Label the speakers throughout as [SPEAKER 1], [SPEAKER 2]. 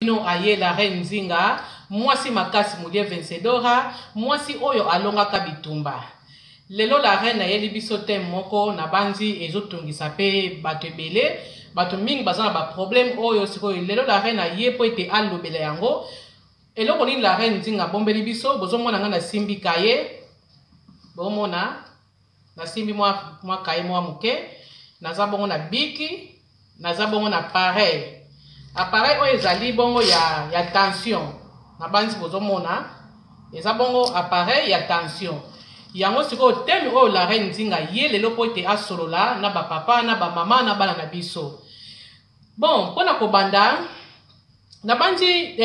[SPEAKER 1] Bino aye la reine Nzinga, mwasi makasi mulie vencedora, mwasi oyo alongaka bitumba. Lelo la reine ayeli biso thème moko nabanzi ezotungisa pe bato ebele, bato mingi baza na ba problème oyo sikoyo lelo la reine aye po ete alobela yango. Eloko nini la reine Nzinga abombeli biso? Bozomona nga nasimbi cahier, bomona nasimbi mwa mwa cahier mwa moke, naza bongo na biki, naza bongo na appareil. Appareil oyo ezali bongo ya tension, nabanzi bozomona eza bongo appareil ya tension. Yango sikoyo thème oyo la reine Nzinga ye lelo po ete asolola na ba papa na ba mama na bana na biso. Bon, mpona kobanda nabanzi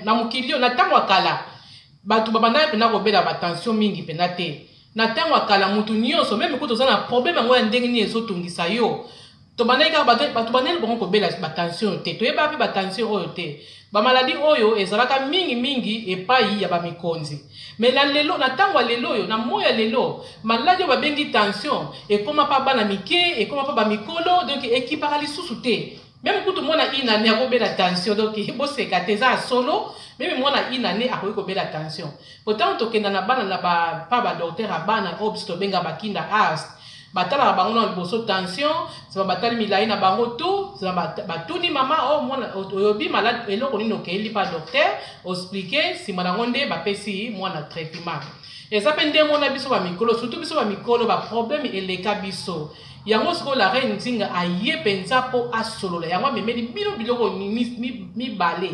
[SPEAKER 1] na mokili oyo na ntango ya kala bato babandaki mpenza kobela ba tension mingi mpenza te. Na ntango ya kala moto nyonso meme kutu oza na problème yango ya ndenge nini ezotungisa yo, tobandaki kaka bato bandaki bango kobela ba tension te, toyebaka mpe ba tension oyo te. Ba maladie oyo ezalaka mingi mingi epai ya ba mikonzi. Mais na lelo, na ntango ya lelo oyo, na moi ya lelo, maladie oyo babengi tension ekoma pa bana mike, ekoma pa ba mikolo, donc ekipaka lisusu te. Meme kutu mwana une année akobela tension, donc boseka te, eza ya solo. Meme mwana une année akoki kobela tension. Po ntango tokenda na bana na ba, pa ba docteur ya bana oyo biso tobenga ba kinderarzt, batalaka bango na liboso tension, sima batali milayi na bango tout, sima batuni mama, oh, mwana, oyobi malade, eloko nini okeyeli pa docteur, oexplique, sima nango nde bapesi mwana traitement. Eza pe nde mona biso ba mikolo, surtout biso ba mikolo, ba problème eleka biso. Yango sikoyo la reine Nzinga aye penza po asolola, yango amemeli bino biloko mibale.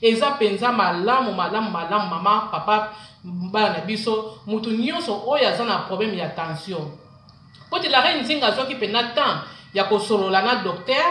[SPEAKER 1] Eza penza malamu malamu malamu mama papa bana na biso, mutu nyonso oyo aza na problème ya tension. Po te la reine Nzinga azwaki pena temps ya kosolola na docteur,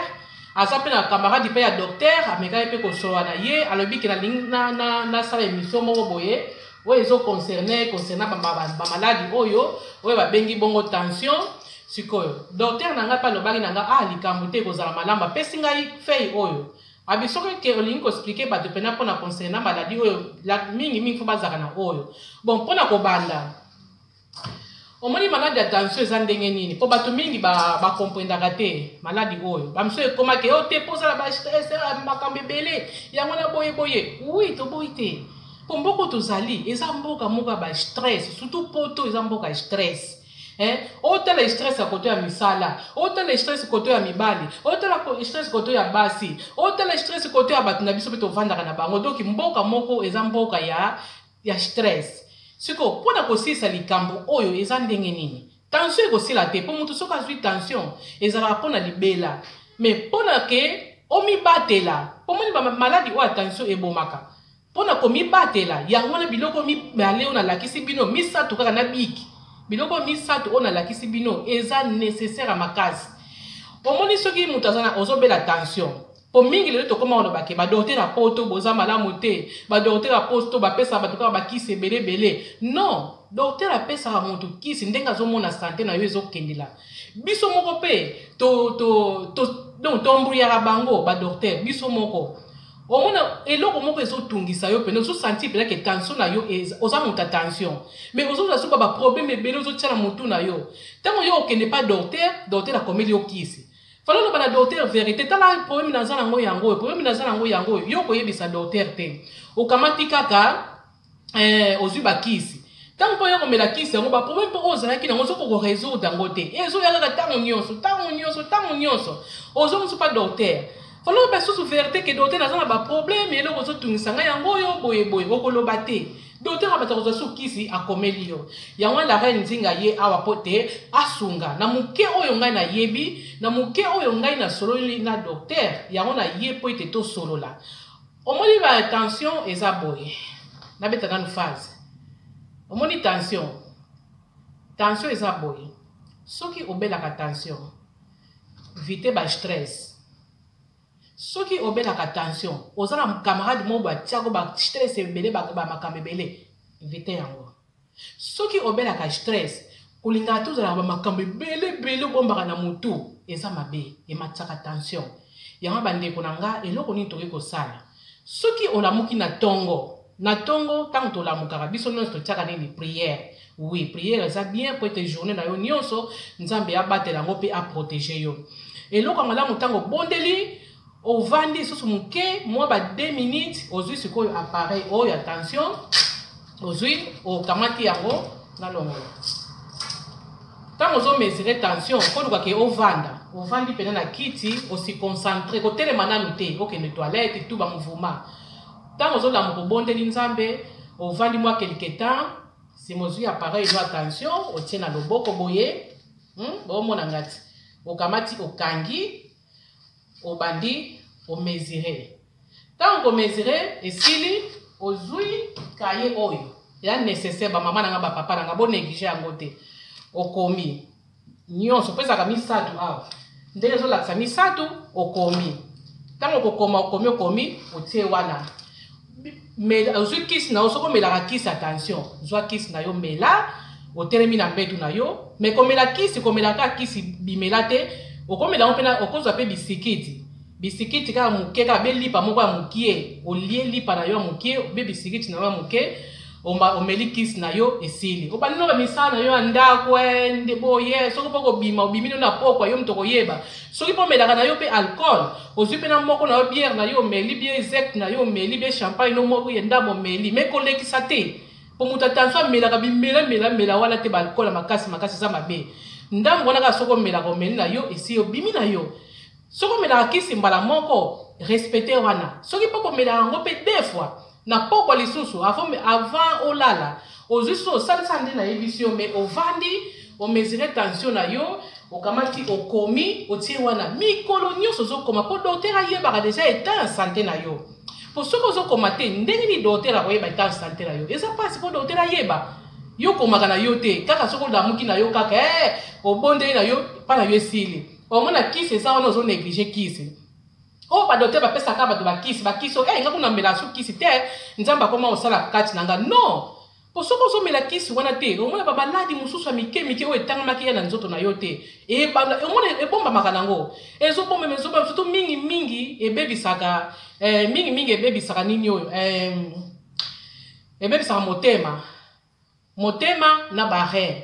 [SPEAKER 1] aza pe na camarade pe ya docteur, amekaki pe kosolola na ye, alobi ke nalingi nasala émission moko boye oyo ezo concerner, concernant ba maladi oyo, oyo babengi bongo tension. Sikoyo docteur na ngai pe alobaki na ngai, ah, likambo te, ekozala malamu, apesi ngai feuille oyo. Abi soki ke olingi ko expliquer bato pena pona concernant maladie oyo, la, mingi mingi faut bazaka na oyo. Bon, pona kobanda, omoni maladi ya tension eza ndenge nini? Po bato mingi ba comprendaka te maladi oyo. Ba misusu ekoma ke, oh, te, po ozala ba stress, makambo ebele, yango na boye boye. Oui, toboyi te. Po mboka tozali, eza mboka moko ya ba stress, surtout poto eza mboka ya stress. Otala stress ya koto ya misala, otala stress koto ya mibali, otala stress koto ya basi, otala stress koto ya bato na biso pe tovandaka na bango. Donc mboka moko eza mboka ya stress. Siko mpona kosilisa likambo oyo eza ndenge nini? Tension ekosila te, po moto soki azwi tension ezalaka mpona libela. Mais mpona ke omibatela, po moni ba maladi oyo ya tension ebomaka. Mpona komibatela, yango wana biloko mibale oyo nalakisi bino, misato kaka na biki. Biloko misato oyo nalakisi bino eza nécessaire ya makasi. Omoni soki moto aza na ozobela tension, po mingi lelo tokoma koloba ke ba docteur ya poto boza malamu te, ba docteur ya poto bapesaka bato kaka bakisi ebele ebele. Non, docteur apesaka moto kisi ndenge azomona santé na yo ezokendela. Biso moko pe donc tombrouillaka bango ba docteur biso moko. Omona eloko moko ezotungisa yo pene, ozosentir pena ke tension na yo oza moto ya tension, mais ozozwa suka ba problème ebele ozotia na motu na yo. Tango yo okende pa docteur, docteur akomeli yo kisi. Fallait oloba na docteur vérité, tala problème naza nango yango oyo, problème naza nango yango oyo, yo okoyebisa docteur te. Okamati kaka ozwi ba kisi. Tango mpo yo komela kisi yango, ba problème mpo oyo ozalaki nango, ozokoka ko résoudre yango te. Ezoya kaka tango nyonso, tango nyonso, tango nyonso. Ozongi pa docteur. Fallait oloba susu vérité ke docteur naza na ba problème, eloko ozotungisa ngai yango oyo, boye boye, okoloba te. Docteur abata kozwa susu kisi akomeli yo. Yango wana la reine Nzinga ye awa po te asunga na moke oyo ngai nayebi, na moke oyo ngai nasololi na docteur, yango na ye po ete tosolola. Omoni ba tension eza boye. Nabeta nanu phase. Omoni tension. Tension eza boye. Soki obelaka tension, vite ba stress. Soki obelaka tension, oza na camarade moko ba tiako ba stress ebele, ba makambo ebele, vite yango. Soki obelaka stress, kolingaka te ozalaka ba makambo ebele ebele obombaka na motu, eza mabe, ematisaka tension. Yango bandeko na nga, eloko nini tokoki kosala? Soki olamuki na tongo, na tongo tango tolamukaka biso nyonso totiaka nini? Prière. Oui, prière eza bien po ete journée na yo nyonso Nzambe abatela yango pe a protéger yo. Eloko ya malamu tango obondeli, Ovandi lisusu moke mwa ba 2 minutes, ozwi sikoyo appareil oyo ya tension, ozwi okamati yango na longola. Ntango ozo mesurer tension, koluka ke ovanda, ovandi mpena na kiti, osi concentre, kotelema nanu te, okende toilette tout ba mouvement. Ntango ozolamuka obondeli Nzambe, ovandi mwa quelque temps, sima ozwi appareil no ya tension, otie na loboko boye, bomona ngati, okamati okangi, obandi omesure. Ntango komesure esili, ozwi kaye oyo ya nécessaire, ba mama na nga ba papa na nga bo néglige yango te. Okomi nyonso, mpo ezalaka misato awa, ndenge ezolakisa misato, okomi. Ntango okokoma, okomi, okomi, otie wana. Ozwi kisi na yo, soki omelaka kisi attention, zwa kisi na yo, mela, otelemi na mbetu na yo. Me komela kisi, komela kaka kisi bimela te, okomela yango mpe okozwa mpe bisikiti. Bisikiti kaka moke, kaka be lipa moko ya mokie, olie lipa na yo ya mokie, be bisikiti na yo ya moke, omeli kisi na yo, esili. Obandi no bamisala na yo ya ndako, nde boye. Soki mpo kobima, obimi no na pokwa, yo moto okoyeba. Soki mpo omelaka na yo mpe alcool, ozwi mpe na moko na yo bière na yo, omeli bie zek na yo, omeli bie champagne no moko ye ndambo omeli, me kolekisa te. Po moto attention amelaka bimela mela mela wana te, ba alcool ya makasi makasi eza mabe. Ndambo wana kaka soki omelaka, omeli na yo, esi obimi na yo. Soki omelaka kisi mbala moko, respecte wana. Soki mpo komelaka yango mpe 2 fois na pokwa lisusu, avant olala, ozwi so osalisa nde nayebisi yo, me ovandi omesure tension na yo, okamati okomi, otie wana mikolo nyonso ozokoma, mpo docteur ayebaka deja etat ya sante na yo. Po soki ozokoma te, ndenge nini docteur akoyeba etat ya sante na yo? Eza mpasi mpo docteur ayeba. Yo okomaka na yo te, kaka soki olamuki na yo kaka, obondeli na yo, mpa na yo esili. Omona kisi eza wana, ozo néglige kisi. Oyo ba docteur bapesaka bato bakisi, bakisi oyo, nga kuna mela su kisi te, Nzambe akoma kosala kati na nga. Non! Po soki ozomela kisi wana te, omona ba maladi mosusu ya mike mike oyo etangamaki ya na nzoto na yo te, ebanda, omona ebombamaka nango, ezobombama, ezobombama, surtout mingi mingi ebebisaka, mingi mingi ebebisaka nini oyo, ebebisaka motema. Motema na ba rein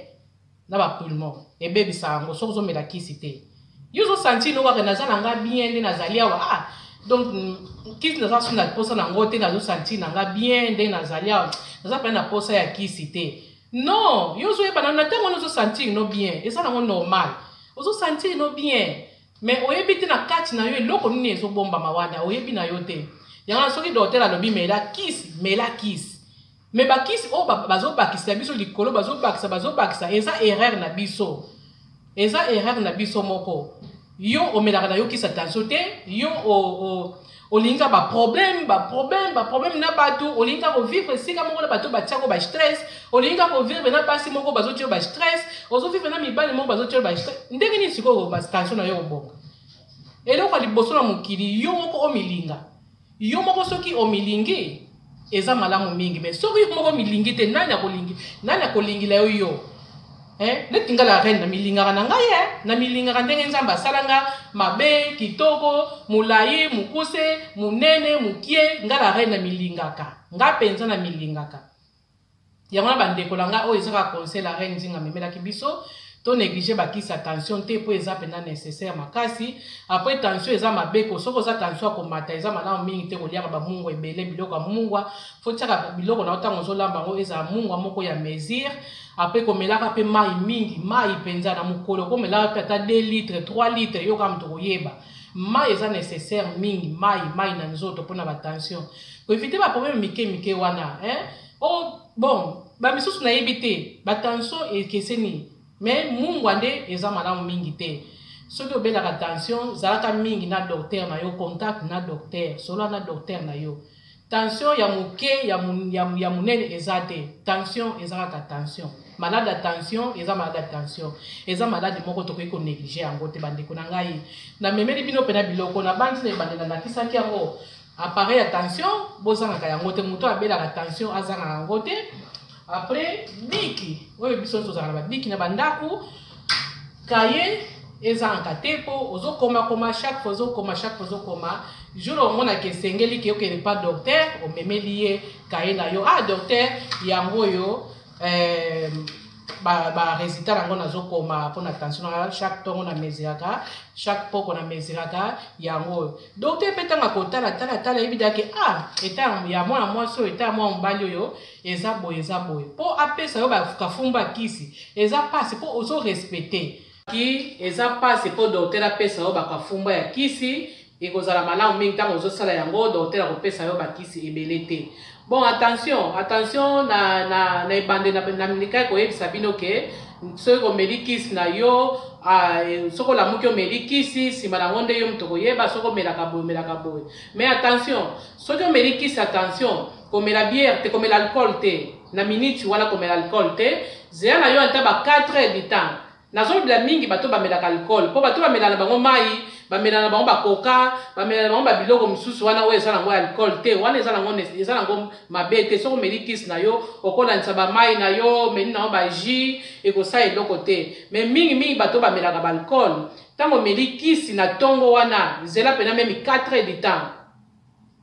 [SPEAKER 1] na ba pulmon ebebisaka yango soki ozomela kisi te. Yo ozosentir no kaka naza na nga bien nde nazali awa, donc kisi naza su na posa na ngo te, nazosentir na nga bien nde nazali awa, naza mpenza na posa ya kisi te. Non, yo ozoyeba na ntango wana ozosentir no bien, eza nango normal, ozosentir no bien, mais oyebi te na kati na yo eloko nini ezobombama wana, oyebi na yo te. Yango wana soki docteur alobi mela kisi, mela kisi. Mais bakisi oyo bazobakisa biso likolo, bazobakisa, bazobakisa, eza erreur na biso. Eza erreur na biso moko. Yo omelaka na yo kisi attention te, yo olinga ba problème, ba problème, ba problème na bato, olinga ko vivre esika moko na bato batiako ba stress, olinga ko vivre na basi moko bazotia ba stress, ozo vivre na mibali moko bazotia ba stress. Ndenge nini sikoyo ba tension na yo kobonga? Eloko ya liboso na mokili, yo moko omilinga. Yo moko soki omilingi eza malamu mingi, mais soki yo moko omilingi te, nani akolingi, nani akolingila yo yo? Neti nga la reine na milingaka na ngai, na milingaka ndenge Nzambe asala nga, mabe, kitoko, molai, mokuse, monene, mokie, nga la reine na milingaka. Nga penza na milingaka. Yango na bandeko na nga oyo ezaka conseil la reine Nzinga amemelaki biso, to négliger bakisi attention te po eza pena nécessaire makasi. Après tension eza mabe ko soki oza tension ya komata eza malamu mingi te koliaka ba mungwa ebele, biloko ya mungwa faut tiaka biloko na yo ntango ozolamba yango ezala mungwa moko ya mesure. Après komelaka pe mai mingi, mai penza na mokolo komelaka pe ata 2 litres, 3 litres, yo kaka moto koyeba. Mai eza nécessaire mingi, mai, mai na nzoto pona ba tension. Ko éviter ba problème mike mike wana, hein? Oh, bon, ba misusu nayebi te, ba tension ekeseni, mais mungwa nde eza malamu mingi te. Soki obelaka tension, zalaka mingi na docteur na yo, contact na docteur, solola na docteur na yo. Tension ya moke, ya monene eza te. Tension eza kaka tension. Malade ya tension eza malade ya tension. Eza malade moko tokoki ko négliger yango te, bandeko na ngai. Namemeli bino pena biloko na bandi na ebandeli nalakisaki yango. Appareil ya tension bozangaka yango te, moto abelaka tension azangaka yango te. Après biki oyo biso nyonso tozalaka na babiki na bandako, kaye ezangaka te po ozokoma koma chaque fois, ozokoma chaque fois, ozokoma jour omonaka esengeli ke okende pa docteur, omemeli ye kaye na yo, docteur yango oyo, Ba résultat yango nazokoma mpona tension na chaque ntongo na mesuraka, chaque poko na mesuraka yango oyo. Docteur mpe ntango akotala tala tala, yebi dake ah, état ya mwana mwasi oyo, état ya mwana mobali oyo eza boye, eza boye, mpo apesa yo kafumba kisi. Eza mpasi mpo ozorespecter ki, eza mpasi mpo docteur apesa yo bakafumba ya kisi. Ekozala malamu mingi ntango ozosala yango, docteur akopesa yo bakisi ebele te. Bon, attention, attention, na ebande na milikaki koyebisa bino ke soki omeli kisi na yo, soki olamuki, omeli kisi, nsima nango nde yo moto koyeba soki omelaka boye, omelaka boye. Mais attention, soki omeli kisi, attention, komela bière te, komela alcool te na minute wana, komela alcool te. Zela na yo ata ba 4 heures du temps. Nazolobela mingi bato bamelaka alcool, mpo bato bamela na bango mai, bamela na bango bakoka, bamela na bango babiloko mosusu wana oyo eza nango ya alcool te. Wana eza nango mabe te. Soki omeli kisi na yo, okolandisa bamai na yo, omeli nango bajus, ekosala eloko te. Mais mingimingi bato bamelaka baalcool, ntango omeli kisi na ntongo wana, zela mpena même 4 heures du temps.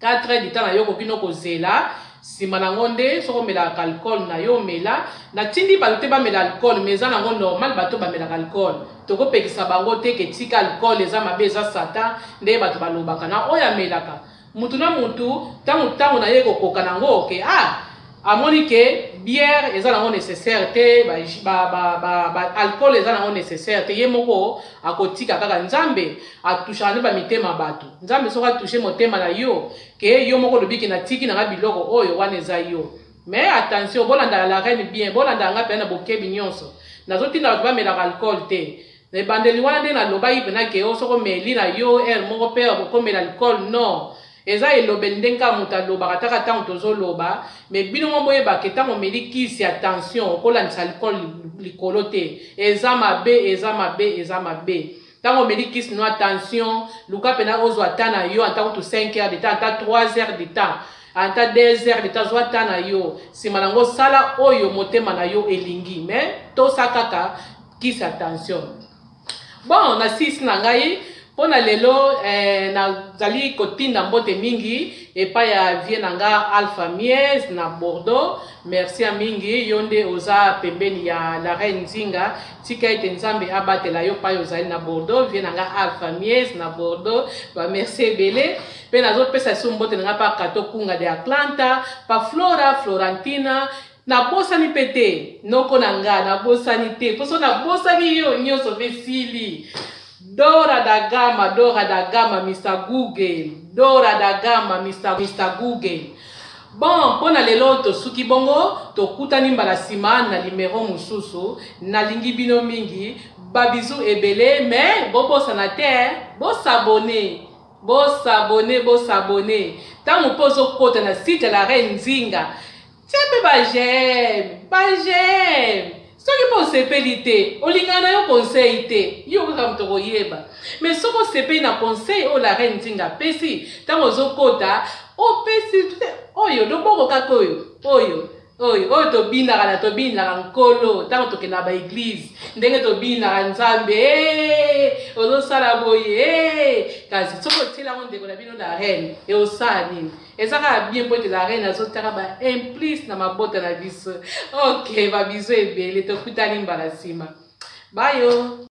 [SPEAKER 1] 4 heures du temps na yo okoki no kozela, nsima nango nde soki omelaka alcool na yo, omela. Natindi bato te bamela alcool, mais eza nango normal. Bato bamelaka alcool, tokopekisa bango te ke tika alcool, eza mabe, eza satan, nde bato balobaka. Na oyo amelaka, mutu na mutu, ntango na ye ekokoka nango ke ah, amoni ke bière eza nango nécessaire te, ba alcool eza nango nécessaire te, ye moko akotika kaka. Nzambe atouchaka nde bamitema bato. Nzambe soki atouche motema na yo ke yo moko olobi ke natiki nanga biloko oyo wana, eza yo. Mais attention, bolandaka la reine bien, bolandaka nga mpenza na bokebi nyonso. Nazotinda bato bamelaka alcool te. Na ebandeli wana nde nalobaki mpena ke o soki omeli na yo heure moko mpe okomela alcool, non, eza elobeli ndenge kaka moto alobaka taka ntango tozoloba. Mais bino mo boyebake, ntango omeli kisi ya tension, okolandisa alcool likolo te. Eza mabe, eza mabe, eza mabe. Ntango omeli kisi no attention, luka mpena ozwa ta na yo, ata kutu 5 heures de temps, ata 3 heures de temps, ata 2 heures de temps. Zwa ta na yo, nsima nango sala oyo motema na yo elingi, mais tosa kaka kisi ya tension. Bon, na sisi na ngai mpo na lelo, nazali kotinda mbote mingi epai ya vieux na nga Alpha Mies na Bordeaux. Merci ya mingi, yo nde oza pembeni ya la reine Nzinga. Tika ete Nzambe abatela yo pai ozali na Bordeaux, vieux na nga Alpha Mies na Bordeaux. Bamerci ebele. Mpe nazopesa so mbote na nga pa Kato Kunga de Atlanta, pa Flora Florentina. Nabosani mpe te noko na nga, nabosani te, mposo nabosani yo nyonso mpe sili. Dora da Gama, Dora da Gama, Mr Google, Dora da Gama, Mr Google. Bon, mpo na lelo tosuki bongo. Tokutani mbala nsima na nimero mosusu. Nalingi bino mingi, babisous ebele. Mais bobosana te, bos'abonner, bos'abonner, bos'abonner. Ntango mpo ozokota na site ya la reine Nzinga, tia mpe baj'aime, baj'aime. Soki mpo osepeli te, olingaka na yo conseil te, yo kaka moto koyeba. Mais soki osepeli na conseil oyo la reine Nzinga apesi, ntango ozokota, opesi oyo loboko kaka oyo oyo oyo oyo tobinaka na tobinaka Nkolo ntango tokendaka baéglise, ndenge tobinaka Nzambe, ozosala boye. Kasi soki otiela yango ndeko na bino la reine, eosala nini? Eza kaka bien, mpo ete la reine azotaka ba implice na mabota na biso. Ok, babisous ebele, tokutani mbala nsima. Bayo.